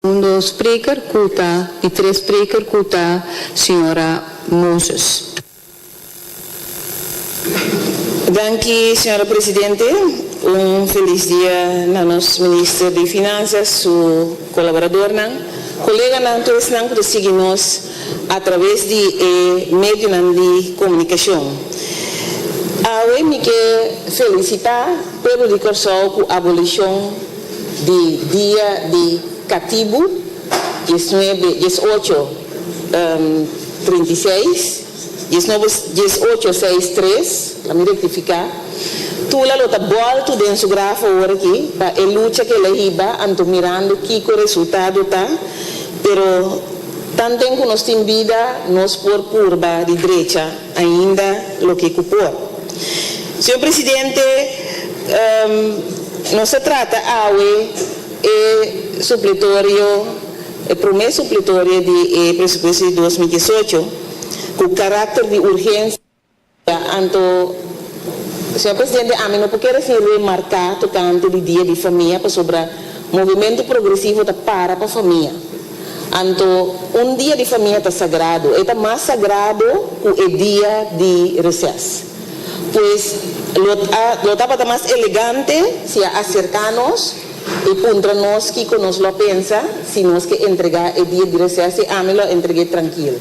Segundo spreker ku ta di tres spreker ku ta señora Moses. Danki señora Presidente. Un felis dia na nos Minister di Finanzas, su kolaboradornan, koleganan, tur esnan ku ta sigui nos atraves di e medionan di komunikashon. Awe mi ke felisitá pueblo di Kòrsou ku abolishon di dia di katibu, diesnuebe, diesocho, 36, diesnobe, diesocho, seis, tres, la mi rektifiká, Tula lo ta bòltu den su graf awor aki pa e lucha ku el a hiba, anto mirando kiko resultado ta, pero tanten ku nos tin bida nos por purba di drecha ainda loke ku por. Señor Presidente, nos ta trata awe e supletorio, e prome supletorio di e presupuesto di 2018 ku karakter di urgensia. Anto, señor Presidente, ami no por kere sin remarká tokante di Dia di Famia pasobra Movimentu Progresivo ta para pa famia. Anto, un dia di famia ta sagrado, e ta mas sagrado ku e dia di reses. Pues, lo a lo tabata mas elegante si a aserká nos i puntra nos kiko nos lo a pensa si nos ke entregá e dia di reses i ami lo a entreg'é trankil.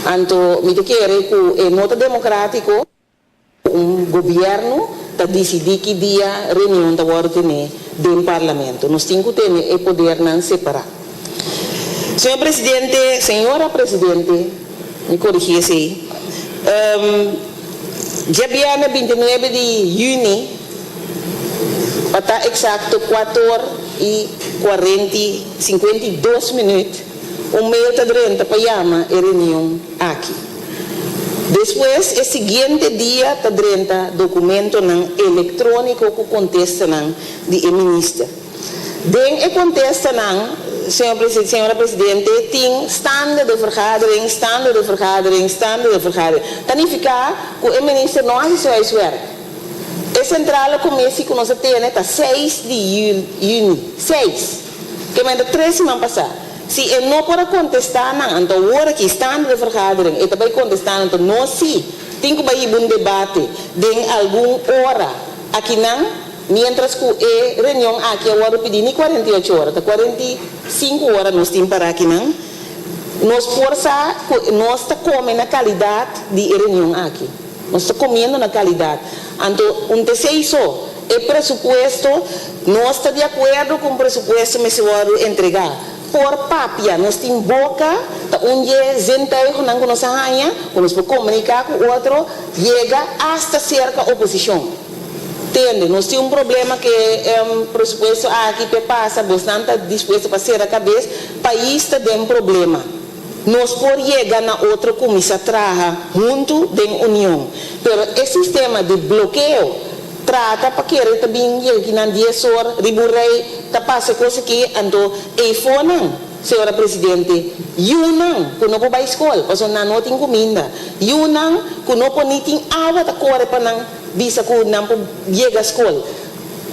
Anto, mi ta kere ku e no ta demokrátiko. Un gobierno ta dicidi ki dia reunion ta wordo tene den Parlamento. Nos tin cu tene e podernan separa. Señor Presidente, Señora Presidente, mi corigi esey, djabierne 29 di juni, pa ta exacto cuator y cuarenti, 52 minuut, un mail ta drenta pa yama e reunion aki. Despues e siguiente dia ta drenta dokumentonan elektróniko ku kontestanan di e minister. Den e kontestanan, señor señora presidente, tin staande de vergadering, staande de vergadering, staande de vergadering. Ta nifiká ku e minister no hasi su huiswerk. E sentrale komisi ku nos a tene ta seis di yüni, seis! Ke menta tres siman pasá. Si e no por a kontestá nan, anto awor aki, staande de vergadering, e ta bai kontestá nan, anto nos sí tin ku bai hiba un debate den algun ora akinan, miéntras ku e reunion aki a wòrdu pidí ni 48 ora, ta 45 ora nos tin pará akinan. Nos por sa ku nos ta kome na kalidat di e reunion aki. Nos ta komiendo na kalidat. Anto un ta esei so. E presupuesto, nos ta di akuerdo ku un presupuesto mester wòrdu entregá. Por papia, nos tin boka, ta un dje zintuigennan ku nos a haña, ku nos por komuniká ku otro, yega asta serka oposishon. Tende, nos tin un problema ku e presupuesto aki p'e pasa, bosnan ta dispuesto pa sera kabes, pais ta den problema. Nos por yega na otro kuminsá traha huntu den union, pero e sistema di blokeo trata pa kere ta bin yega ki nan dies or riba un rei ta pasa e kos aki, anto eifonan, señora presidente, yunan ku no por bai skol pasobra nan no tin kuminda, yunan ku no por ni tin awa ta kore pa nan bisa ku nan por yega skol,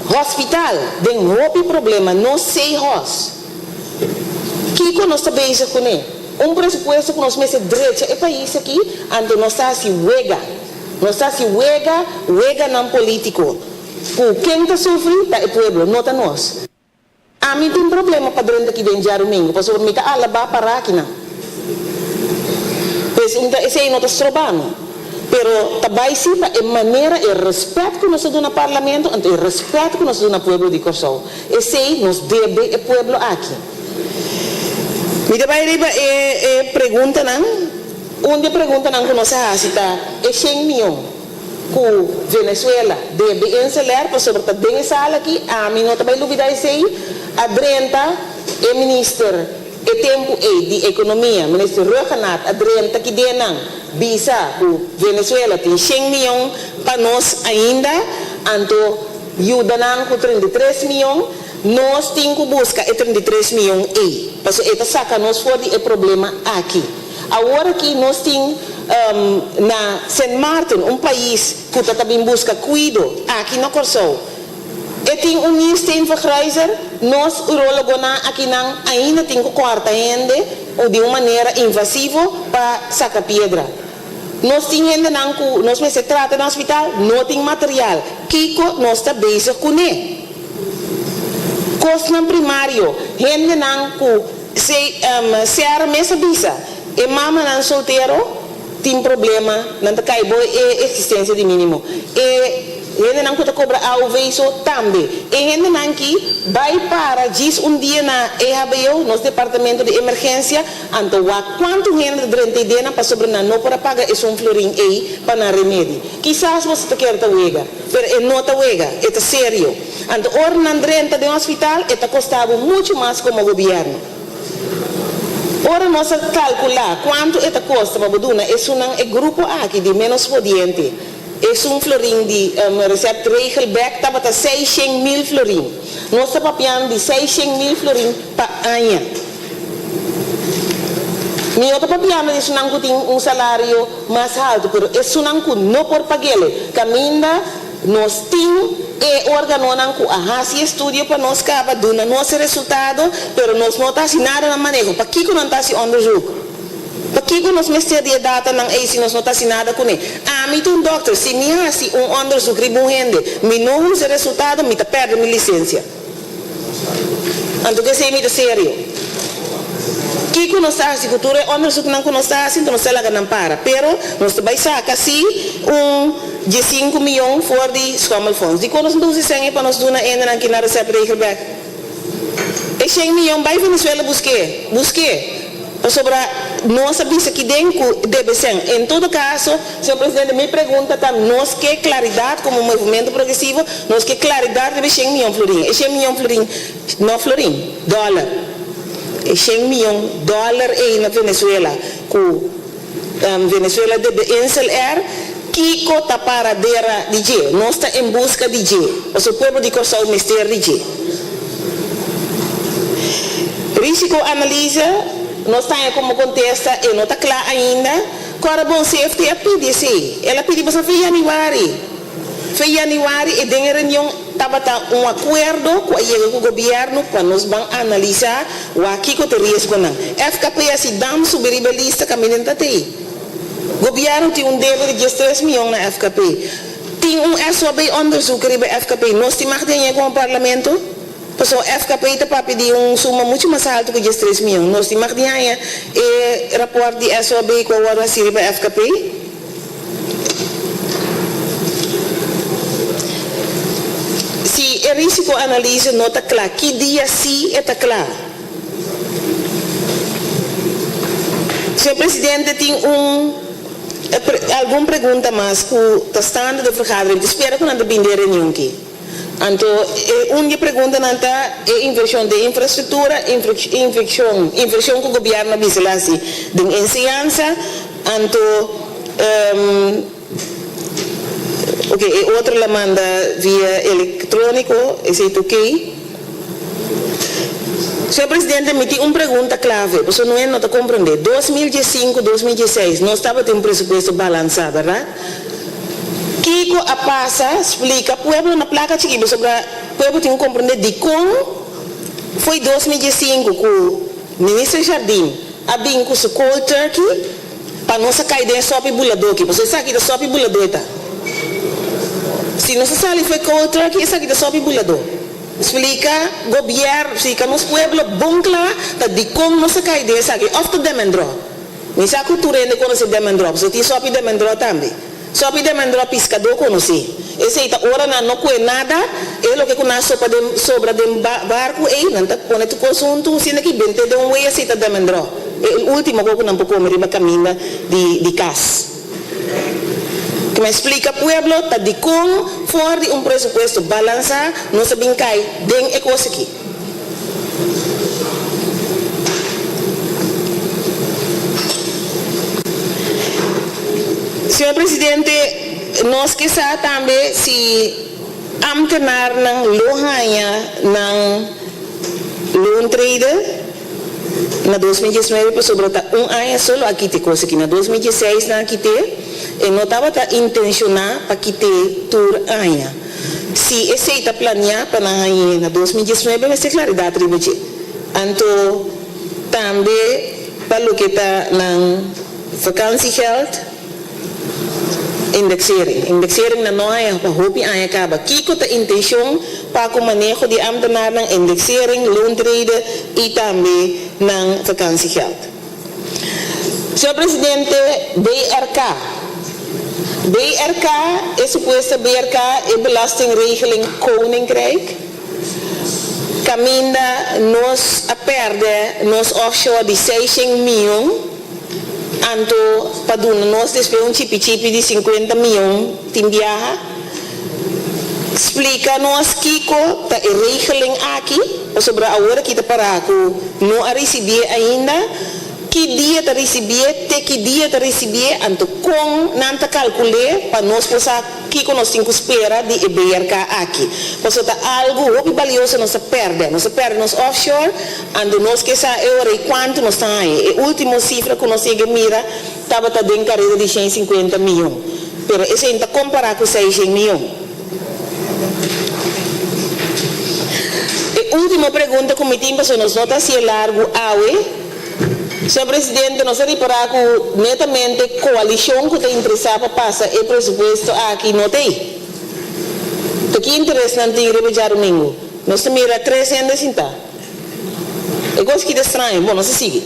hospital den hopi problema, no seehos. Kiko nos ta bezig kuné? Un presupuesto ku nos mester drecha e pais aki, anto nos ta hasi wega. Nos ta hasi wega, weganan polítiko. Ku ken ta sufri ta e pueblo, no ta nos. Ami tin problema pa drenta aki den djarumingu, pasobra mi ta alabá pará akinan. Pues un ta esei no ta stroba mi. Pero ta bai sí pa e manera, e rèspèt ku nos ta duna Parlamento, anto e rèspèt ku nos ta duna pueblo di Kòrsou. Esei nos debe e pueblo aki. Mi ta bai riba e e preguntanan. Un di e preguntanan ku nos a hasi ta e shen mion ku Venezuela debe Insular pasobra ta den e sala aki, ami no ta bai lubida esei, a drenta e minister e tempu ei di ekonomia, minister Rhuggenaath a drenta ki den nan bisa ku Venezuela tin shen mion pa nos ainda, anto Yuda nan ku 33 mion, nos tin ku buska e 33 mion ei, pasobra e ta saka nos for di e problema aki. Awor aki nos tin na Sint Maarten, un pais ku ta ta bin buska kuido aki na Kòrsou. E tin un niersteenvergrijzer, nos urologonan akinan ainda tin ku kòrta hende di un manera invasivo pa saka piedra. Nos tin hendenan ku nos mester trata na hospital, no tin material. Kiko nos ta bezig kuné? Kosnan primario, hendenan ku CR mes a bisa, e mamanan soltero tin problema, nan ta kai bo e eksistensia di minimo. E hendenan ku ta kobra AOV so tambe. E hendenan ki bai para djis un dia na EHBO, nos departamento di emergensia, anto wak kuantu hende ta drenta e denan pasobra nan no por a paga esun florin ei pa nan remedi. Kisas boso ta kere ta wega, pero e no ta wega, e ta serio. Anto ora nan drenta den hospital e ta kosta bo muchu mas komo gobièrnu. Ora nos a kalkulá kuantu e ta kosta pa bo duna esunnan e grupo aki di ménos podiente, esun florin di receptregel bèk tabata 600.000 florin. Nos ta papiando di 600.000 florin pa aña. Mi no ta papiando di esunnan ku tin un salario mas haltu, pero esunnan ku no por pag'el. Kaminda Nos tin e organonan cu a haci estudio pa nos caba duna nos e resultado, pero nos no ta haci nada na maneho. Pakico nan ta haci onderzoek? Pakico nos mester di e datanan ey si nos no ta haci nada cune? Ami ta un dokter, si mi haci un onderzoek riba un hende, mi no usa e resultado, mi ta perde mi licencia. Anto kesey mi ta serio. Kiko nos ta hasi ku tur e onderzoeknan ku nos ta hasi? Anto nos ta laga nan para. Pero nos ta bai saka si un diesinku miyon for di schommelfonds. Dikon nos no ta usa e sèn ei pa nos duna hendenan ki na recept regel bèk? E shen miyon bai Venezuela busk'é. Busk'é. Pasobra nos a bisa ki den ku debe sèn. En todo kaso, señor presidente, mi pregunta ta, nos ke klaridat komo Movimento Progresivo, nos ke klaridat riba e shen miyon florin. E shen miyon florin, no florin, dòler. E shen miyon dòler ei na Venezuela ku Venezuela debe Insel Air, kiko ta paradera di dje? Nos ta en buska di dje, pasobra pueblo di Kòrsou mester di dje. Risiko analise, nos ta haña komo kontesta e no ta kla ainda. Kòrda bon, CFT a pidi esei. El a pidi pasobra fe yanüari, fe yanüari e den e reunion tabata un akuerdo ku a yega ku gobièrnu pa nos ban analisá wak kiko ta e riesgonan. FKP a si dam subi riba e lista kaminda ta tei. Gobièrnu tin un debe di 13 mion na FKP. Tin un SOAB onderzoek riba FKP. Nos tin mag di hañ'é komo parlamento? Pasobra FKP ta papia di un suma muchu mas haltu ku 13 mion. Nos tin mag di haña e rapòrt di SOAB ku a wòrdu hasí riba FKP? Si e risiko analise no ta kla, ki dia si e ta kla? Señor Presidente, tin un algun pregunta mas ku ta stando den vergadering. Mi ta spera ku nan ta bini den e reunion aki. Anto e un di e preguntanan ta e invershon den infrastruktura, invershon invershon ku gobièrnu a bisa la hasi den enseñansa, anto oke e otro la manda via elektróniko, esei ta oke. Señor Presidente, mi tin un pregunta klave, pasobra no hende no ta komprendé. 2015, 2016 nos tabatin un presupuesto balansá, bèrdat? Kiko a pasa? Splika pueblo na plaka chikí pasobra pueblo tin ku komprendé dikon foi 2015 ku Minister Jardim a bin ku su cold turkey pa nos a kai den e sòpi buladó aki pasobra esaki ta sòpi buladó e ta. Si nos a sali for e cold turkey esaki ta sòpi buladó. Splika gobièrnu, splika nos pueblo bon kla ta dikon nos a kai den esaki òf ta demendrò. Mi sa ku tur hende konosé demendrò, pasobra tin sòpi demendrò tambe. Sòpi demendrò piskadó konosé. Esei ta ora nan no kue nada, e loke ku nan sopa den sobra den barku ei, nan ta pone tur kos huntu, asina ki bent'é den un wei esei ta demendrò. E último kos ku nan por kome riba kaminda di di kas. Ku mi a splika pueblo ta dikon for di un presupuesto balansá nos a bin kai den e kos aki. Señor Presidente, nos ke sa tambe si ambtenarnan lo haña nan loontrede na 2019 pasobra ta un aña so lo a kite kos aki. Na 2016 nan a kite, e no tabata intenshoná pa kite tur aña. Si esei ta planiá pa nan hañ'é na 2019 mester klaridat riba dje. Anto tambe pa loke ta nan vakantiegeld, indexering. Indexering nan no haña pa hopi aña kaba. Kiko ta intenshon pa ku maneho di ámtenarnan, indexering, loontrede i tambe nan vakantiegeld? Señor Presidente, BRK. BRK, e supuesto BRK, e Belastingregeling Koninkrijk, kaminda nos a pèrdè nos offshore di seishent mion, anto pa duna nos despues un chipi chipi di sinkuenta mion tin biaha. Splika nos kiko ta e regeling aki, pasobra awor aki ta pará ku no a risibié ainda. Ki dia ta risibié, te ki dia ta risibié, anto kon nan ta kalkul'é pa nos por sa kiko nos tin ku spera di e BRK aki. Pasobra ta algu hopi balioso nos ta pèrdè. Nos ta pèrdè nos offshore, anto nos ke sa e ora ei kuantu nos ta haña. E último sifra ku nos yega mira tabata den kareda di shen sinkuenta mion, pero esei no ta kompará ku seishen mion. E último pregunta ku mi tin pasobra nos no ta hasié largu awe. Señor Presidente, nos a ripará ku netamente koalishon ku ta interesá pa pasa e presupuesto aki no ta ei. Ta ki interes nan tin riba djarumingu? Nos ta mira tres hende sintá. E kos ki ta straño. Bon, nos ta sigui.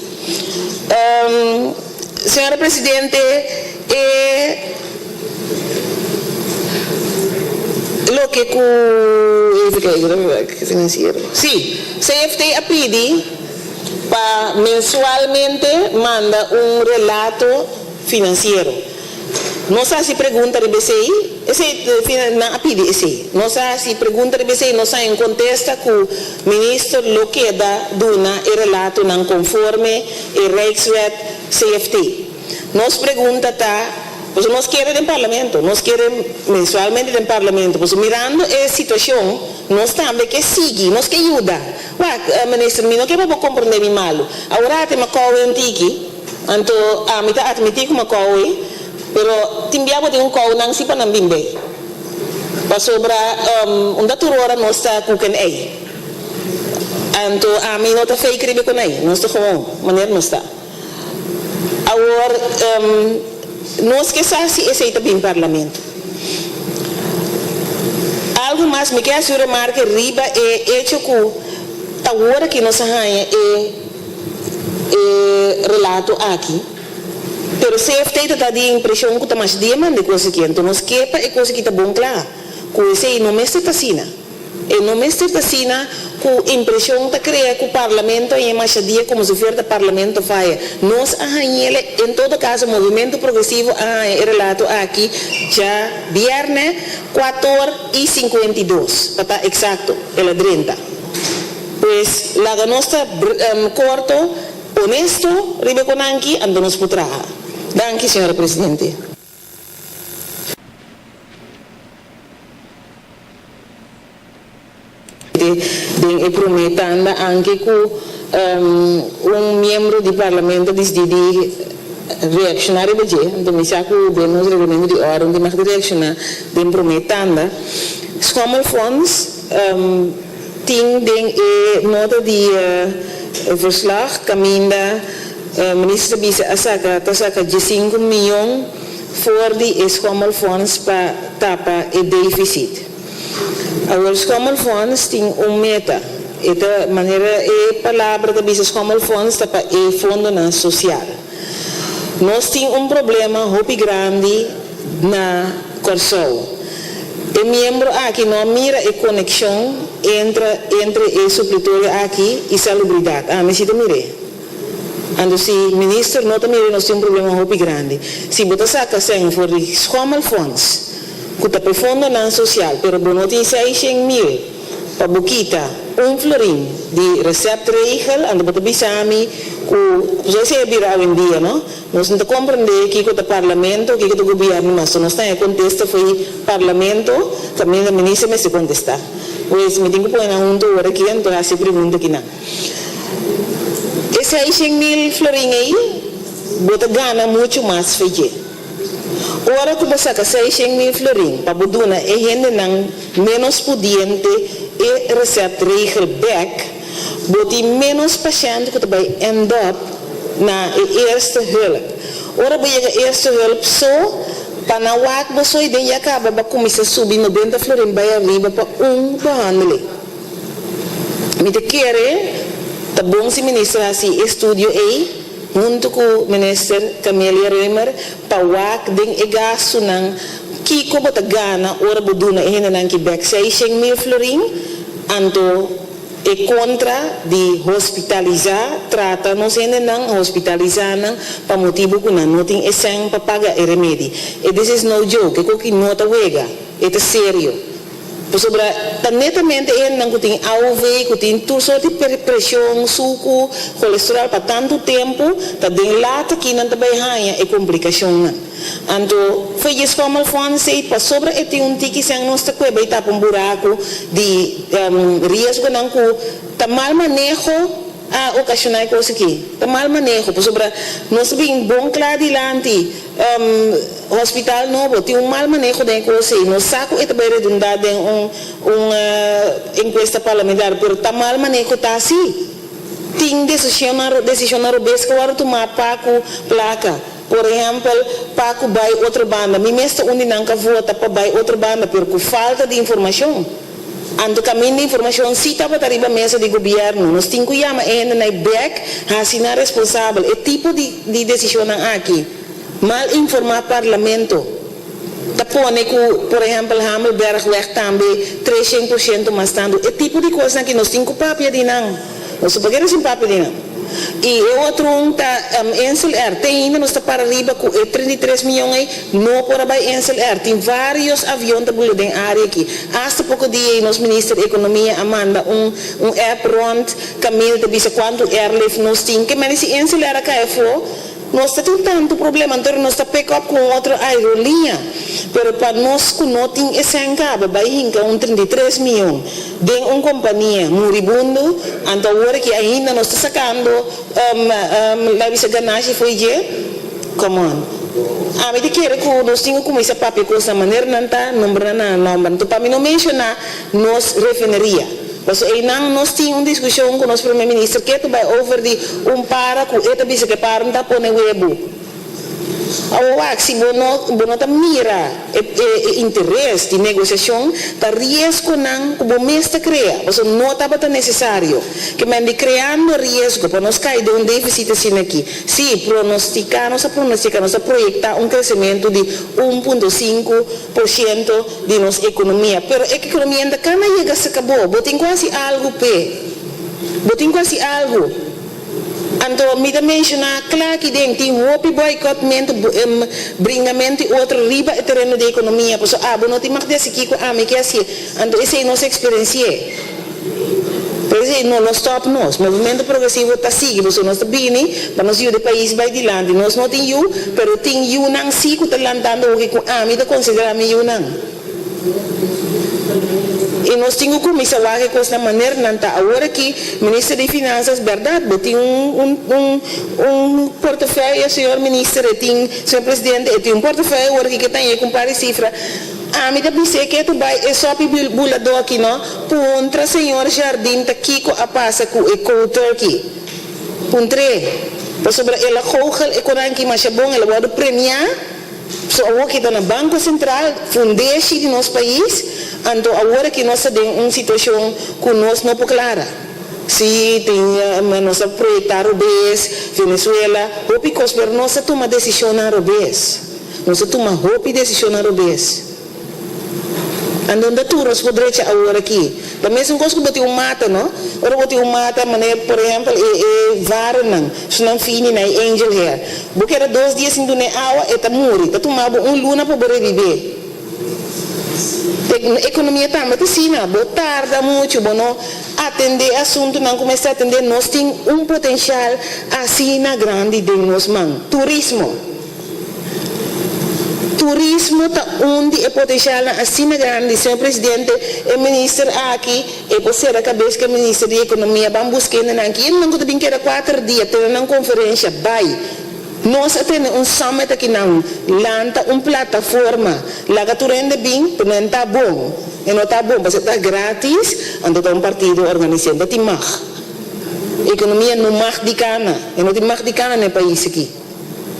Señora Presidente, e loke ku, even kijken, financiero. Sí, CFT a pidi. Pa mensualmente manda un relato financiero. Nos a haci pregunta riba esey, esey nan a pidi esey. Nos a haci pregunta riba esey, nos a haña un contesta cu minister lo keda duna e relatonan conforme e Rijkswet CFT. Nos pregunta ta, pasobra nos kere den Parlamento, nos kere mensualmente den Parlamento, pasobra mirando e situacion nos tambe ke sigui, nos ke yuda. Wak, minister, mi no ke pa bo komprondé mi malu. Awor ate mi a kowe un tiki, anto ami ta atmití ku mi a kowe, pero tin bia bo tin un kou nan si pa nan bin bei. Pasobra unda tur ora nos ta kuken ei. Anto ami no ta fake riba e konai, nos ta gewoon manera nos ta. Awor, nos ke sa si esei ta bin Parlamento. Algu mas, mi ke hasi un remarke riba e echo ku ta wor aki nos a haña e e relato aki, pero CFT ta ta di impreshon ku ta masha dia manda e kos aki, anto nos ke pa e kos aki ta bon kla, ku esei no mester ta asina. E no mester ta asina cu impresion ta crea cu Parlamento a masha dia como si fuera ta Parlamento faya. Nos a hañele, en todo caso Movimento Progresivo a haña e relato aki dja bierne cuator y 52, pa ta exacto, el a drenta. Pues laga nos ta corto, honesto riba e conanki, anto nos por traha. Danki, señora Presidente. Den e promé tanda anke ku un miembro di parlamento disidí di reakshoná riba dje, anto mi sa ku den nos reglamento di órden tin mag di reakshoná den promé tanda. Schommelfonds tin den e nota di verslag kaminda minister ta bisa a saka ta saka diesinku mion For di e schommelfonds pa tapa e deficit. Awor schommelfonds tin un meta. E ta manera e palabra ta bisa schommelfonds ta pa e fondonan social. Nos tin un problema hopi grandi na Kòrsou. E miembro aki no a mira e konekshon entra entre e suplitorio aki i salubridat. Ami si ta mir'é. Anto si minister no ta mira nos tin un problema hopi grandi. Si bo ta saca sèn for di schommelfonds cu ta p'e fondonan social pero bo no tin seishen mil pa bo kita un florin di receptregel anto bo ta bisa mi cu pasobra esey a bira awendia no. Nos no ta comprende kico ta parlamento kico ta gobierno mas nos ta haña contesta fo'i parlamento caminda minister mester contesta. Pues mi tin cu pone nan hunto ora aki anto haci e pregunta aki nan. E seishen mil florin ei bo ta gana muchu mas fe dje. Ora ku bo saka 600.000 florin pa bo duna e hendenan ménos pudiente e receptregel bèk, bo tin ménos pashènt ku ta bai end up na e eerste hulp. Ora bo yega eerste hulp so, pa nan wak bo so i den ya kaba bo a kuminsá subi 90 florin bai ariba pa un behandeling. Mi ta kere ta bon si minister hasi e studio ei huntu ku minister Camelia Römer pa wak den e gastunan kiko bo ta gana ora bo duna e hendenan ki bek 600.000 florin, anto e kontra di hospitalisá, trata nos hendenan, hospitalisá nan pa motibu ku nan no tin e sèn pa paga e remedi. E this is no joke, e koki no ta wega, e ta serio. Pasobra ta netamente e hendenan ku tin AOV, ku tin tur sort di preshon, suku, kolesteròl pa tantu tempu, ta den lat aki nan ta bai haña e komplikashonnan. Anto fo'i dje schommelfonds ei, pasobra e tin un tiki sèn nos ta kue bai tapa un buraku di riesgonan ku ta mal maneho a okashoná e kos aki. Ta mal maneho, pasobra nos ta bin bon kla dilanti hospital nobo tin un mal maneho den e kos ei. Nos sa ku e ta bai redundá den un un enkuesta parlamentario, pero ta mal maneho ta asi. Tin desishonnan desishonnan robes ku a wòrdu tumá pa ku plaka. Por ehèmpel, pa ku bai otro banda. Mi mes ta un di nan ku a vota pa bai otro banda, pero ku falta di informashon. Anto kaminda informashon si tabata riba mesa di gobièrnu. Nos tin ku yama e hendenan ei bèk, hasi nan responsabel. E tipo di di desishonnan aki, mal informá parlamento, ta pone ku, por ehèmpel, Hamelbergweg tambe 300% mas tantu. E tipo di kosnan aki nos tin ku papia di nan. Nos no por keda sin papia di nan. I e otro un ta Insel Air. Te ainda nos ta para riba ku e 33 mion ei no por a bai Insel Air. Tin varios avion ta bula den área aki. Asta poko dia ei nos minister di ekonomia a manda un un app rònt kaminda ta bisa kuantu airlift nos tin. Ke mende si Insel Air a kai afó, Nos ta tin tantu problema, anto nos ta pick up ku un otro aerolínea. Pero pa nos ku no tin e sèn kaba bai hinka un 33 mion den un kompania muribundo, anto awor aki ainda nos ta sakando laga bisa ganashi fo'i dje? Come on. Ami ta kere ku nos tin ku kuminsá papia kos na manera nan ta nombra nan na nòmber. Anto pa mi no menshoná nos refineria. Pasobra einan nos tin un diskushon ku nos prome minister ketu bai over di un para ku e ta bisa ku e para no ta pone webu. Awor wak, si bo no bo no ta mira e e interes di negosiashon ta riesgonan ku bo mes ta krea, pasobra no tabata nesesario. Ke men di kreando riesgo pa nos kai den un defisit asina aki. Sí, pronostika, nos a pronostika, nos a proyektá un kresementu di 1.5 por siento di nos ekonomia. Pero e ekonomia no ta kana yega se kabó. Bo tin ku hasi algu p'e. Bo tin ku hasi algu. Anto mi ta menshoná kla aki den, tin hopi boikòtmentu, bringamentu i otro riba e tereno di ekonomia. Pasobra abo no tin mag di hasi kiko ami ke hasié. Anto esei nos eksperensi'é. Pero esei no lo stòp nos. Movementu Progresivo ta sigui, pasobra nos ta bini pa nos yuda e pais bai dilanti. Nos no tin yu, pero tin yunan sí ku ta lantando hopi ku ami ta konsiderá mi yunan. I nos tin ku kuminsá wak e kosnan manera nan ta awor aki. Minister di Finansas, bèrdat bo tin un un un un portefeuille, señor minister, e tin, señor presidente, e tin un portefeuille awor aki ke ta haña ku un par di sifra. Ami ta bis'é ke tu bai e sopi buladó aki no. Puntra señor Jardim ta kiko a pasa ku e cold turkey. Puntr'é. Pasobra el a goochel e koranki masha bon, el a wòrdu premiá. So awor ki ta na Banko Sentral, fundeshi di nos pais, anto awor aki nos ta den un situashon ku nos no por klara. Sí, tin nos a proyektá robes, Venezuela, hopi kos, pero nos ta tuma desishonnan robes. Nos a tuma hopi desishonnan robes. Anto ta tur nos por drecha awor aki. Ta mesun kos ku bo tin un mata, no? Ora bo tin un mata, manera por ehèmpel e e varennan, esnan fini na e angel hair. Bo keda dos dia sin dun'é awa, e ta muri. Ta tuma bo un luna pa bo rebib'é. Te ekonomia tambe ta asina. Bo tarda muchu, bo no atendé e asuntunan ku mester atendé. Nos tin un potenshal asina grandi den nos man, turismo. Turismo ta un di e potencialnan asina grandi, señor presidente, e minister aki e por cera cabes cu e minister di economia ban busca hendenan aki, hendenan cu ta bin keda cuater dia tene nan conferencia, bay. Nos a tene un summit aki nan, lanta un plataforma, laga tur hende bin, pero no ta bon. E no ta bon, pasobra ta gratis, anto ta un partido organisando. Tin mag. Ekonomia no mag di kana. E no tin mag di kana na e pais aki.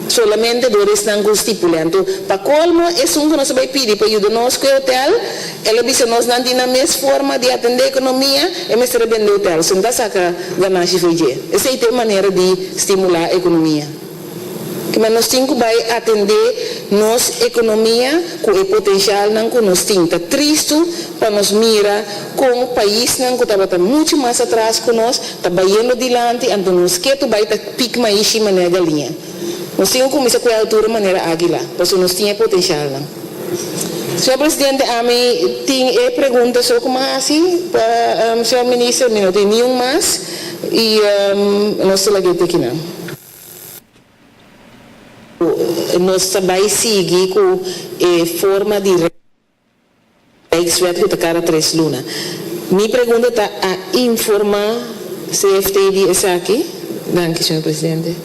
Solamente dor esnan ku stipulá. Anto, pa kolmo, esun ku nos a bai pidi pa yuda nos ku e hotel, el a bisa nos nan tin nan mes forma di atendé ekonomia, e mester a bende hotel. So no ta saka ganashi fo'i dje. Esei ta e manera di stimulá ekonomia. Kiman nos tin ku bai atendé nos ekonomia ku e potenshalnan ku nos tin. Ta tristu pa nos mira kon paisnan ku tabata muchu mas atras ku nos ta bayendo dilanti, anto nos ketu bai ta pik maishi manera galiña. Nos tin ku kuminsá ku e altura manera águila, pasobra nos tin e potenshalnan. Señor Presidente, ami tin e pregunta so ku mi a hasi pa señor Minister, mi no tin niun mas i nos ta lag'é te kinan. Nos ta bai sigui ku e forma di Rijkswet ku ta kada tres luna. Mi pregunta ta a informa CFT di esaki? Danki, señor Presidente.